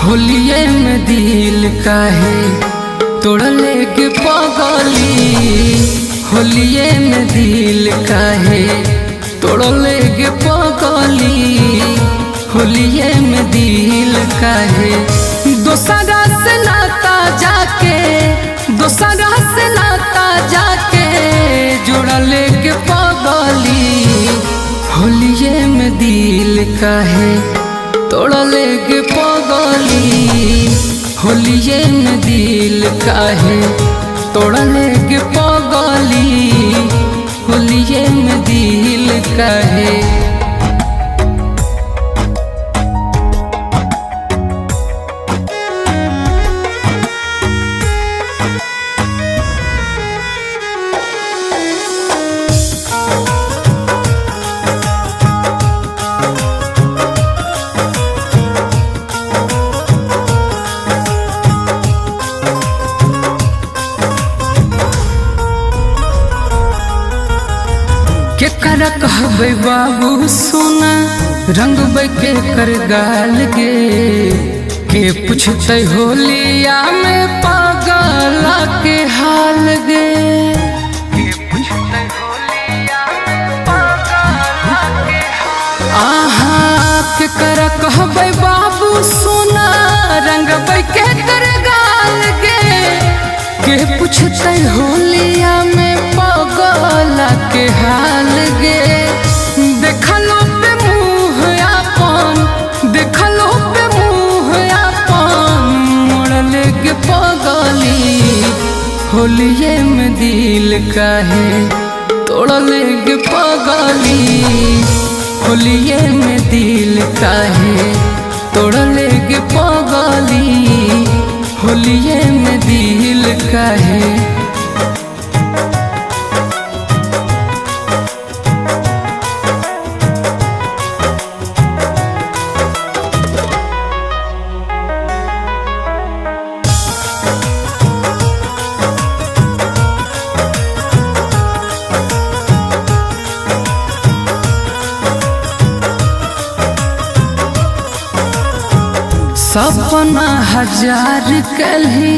होलिये में दिल काहे तोड़ले के पगली। होलिये में दिल काहे तोड़ले के पगली। होलिये में दिल काहे दोसरा से नाता जाके, दोसरा से नाता जाके जोड़ले के पगली। होलिये में दिल काहे तोड़ले के पगली। होलिये में दिल काहे तोड़ले के पगली। होलिये में दिल काहे। केकरा कहबै बाबू सोना रंगबै के कर गाल गे। के पूछते होलिया में पागला के हाल गे। के पूछते होलिया में पागला के हाल। आहा केकरा कहबै बाबू सोना रंगबै के कर गाल गे। के पूछते होलिया में पागला के हाल गे। देखलो पे मुँह आपन, देखलो पे मुँह आपन मोड़ले के पगली। होलिये में दिल काहे तोड़ले के पगली। होलिये में दिल काहे तोड़ले के पगली। होलिये में दिल काहे। सपना हजार कलही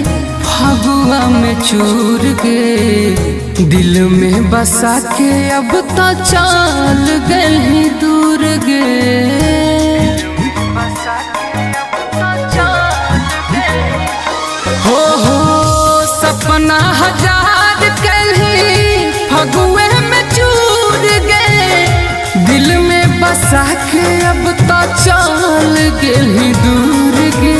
फगुआ में चूर गे। दिल में बसा के अब तो चाल गलही दूर गे। हो हो सपना हजार कलही फगुए में चूर गे। दिल में बसा के अब तो चाल गलही दूर गे।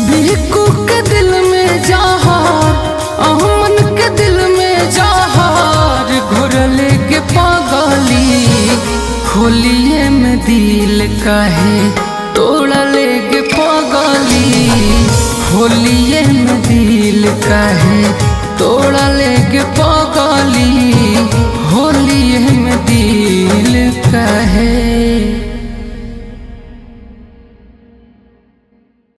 बिकू के दिल में जहार, अमन के दिल में जहार घोरले के पगली। होलिये में दिल काहे तोड़ले के पगली। होलिये में दिल काहे।